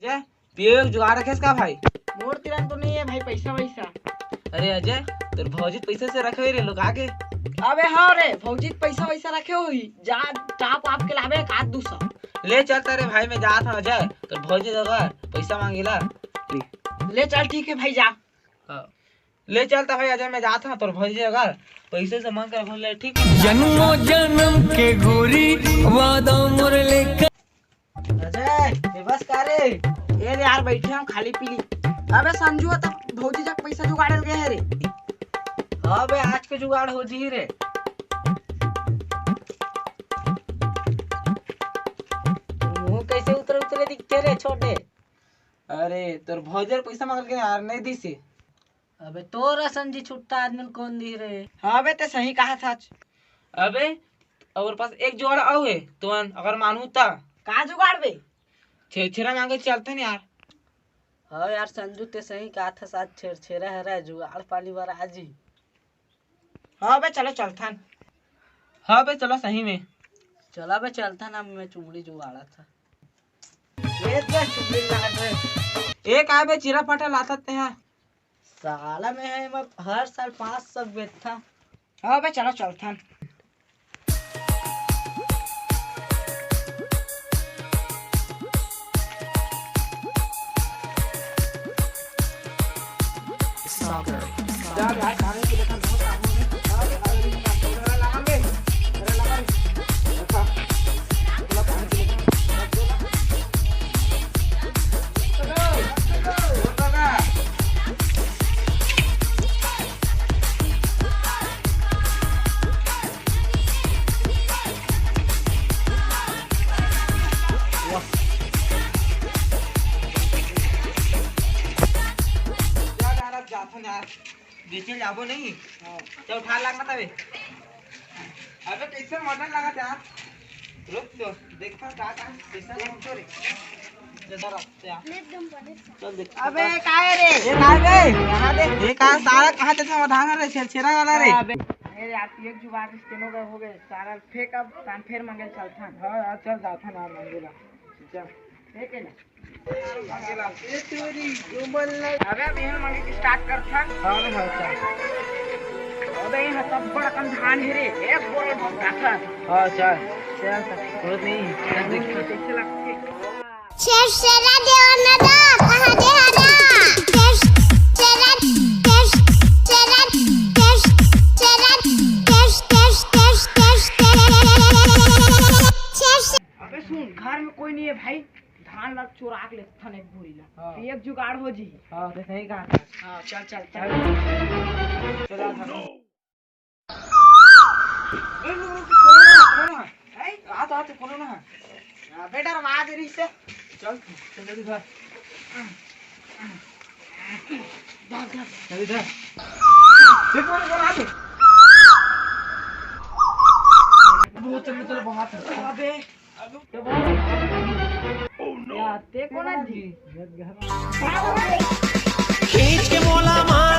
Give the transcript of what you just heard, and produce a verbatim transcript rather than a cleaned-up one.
अजय, पिए के जुगाड़ रखेस का भाई? मोर तिरन तो नहीं है भाई, पैसा वैसा। अरे अजय, तोर भौजी पैसा से रखे हुई रे लोग आगे। अबे हाँ रे, भौजी पैसा वैसा रखे हुई, जा टाप आप के लावे एक आध दू सौ। ले चल तारे भाई, मैं जात हूँ अजय, तोर भौजी अगर पैसा मांगेला। ले चल, ठीक है भाई, जा। हाँ। ले चल त भाई अजय, मैं जात हूँ, तोर भौजी अगर पैसे से मांग के रखूँ, ले, ठीक है? जन्मों जन्म के गोरी वादा मोर लेकर। अजय, ये बस का रे? ए रे यार, बैठे हम खाली पीली। अबे संजू, तब भौजी जग पैसा जुगाड़े गए है रे। हाँ बे, आज के जुगाड़ हो जी रे। मुंह कैसे उतरे उतरे दिखते रे छोटे? अरे तोर भौजी पैसा मांग के यार, नहीं दिसे। अबे तोर असन जी छुट्टा आदमी ल कौन दी रे? हाँ बे, ते सही कहा था। अबे और पास एक जुगाड़ अउ हे, तुमन अगर मानू ता। का जुगाड़ बे? छेरछेरा मांगे चलथन यार। हाँ यार संजू, ते सही कहा था, साथ छेरछेरा हरा जुगाड़ पानी बर आजी। हाँ बे, चलो चलथन। हाँ बे, चलो सही में। चला बे, चलथन, अब मैं चुमड़ी जुगाड़ा था। ये तो चुमड़ी लगा दे। ए, का बे, चिरा फटा लाथस तेहा? साला मैं है, मैं हर साल पाँच सौ बेचता। हाँ बे, चलो चलथन। बेचे जाबो नहीं। हाँ। चल, उठा लाग ना तबे। अबे, कैसे मॉडल लगा था? रुक तो, देखता का, का, कैसा देख तो रे। जरा, चल देख। अबे, काय रे? ये काय बे? यहाँ देख। ये का सारा कहाँ से समाधान है रे, छेरछेरा वाला रे? अबे, अरे यार, एक जुगाड़ से तीनों का हो गए। सारा फेंक, अब तान फेर मंगल चलथन। हाँ यार, चल जाथन यार मंगेला। चल। ठीक है ना? अबे अब इहन मंगे के start करथन। हाँ, हाँ, चल। अबे इहाँ सब बड़ अकन धान हे रे, एक बोरा भर जाथन। हाँ, चल। चल, चल। जरूरत नहीं है। चल, देखथन। कैसे लगथे? छेरछेरा देवना दा, कहाँ दे हरा? छेरछेरा, छेरछेरा, छेरछेरा, छेरछेरा। अबे सुन, घर में कोई नहीं है भाई। धान ला चोरा के लेथन एक बोरी ला। हाँ। तो एक जुगाड़ हो जी। हाँ, तो सही कहा था। हाँ, चल, चल, चल। चल। चल, चल, चल। रुक, रुक, रुक, सुनो ना, सुनो ना। हैं? आ तो, आ तो, सुनो ना। अबे डरवा दे रही से। चल, चल, जल्दी धर। धर, धर। जल्दी धर। देख, कौन, कौन आ गया? बहुत चल, चल, बहुत। अबे। या, ते कोन जी? खींच के मोला मार।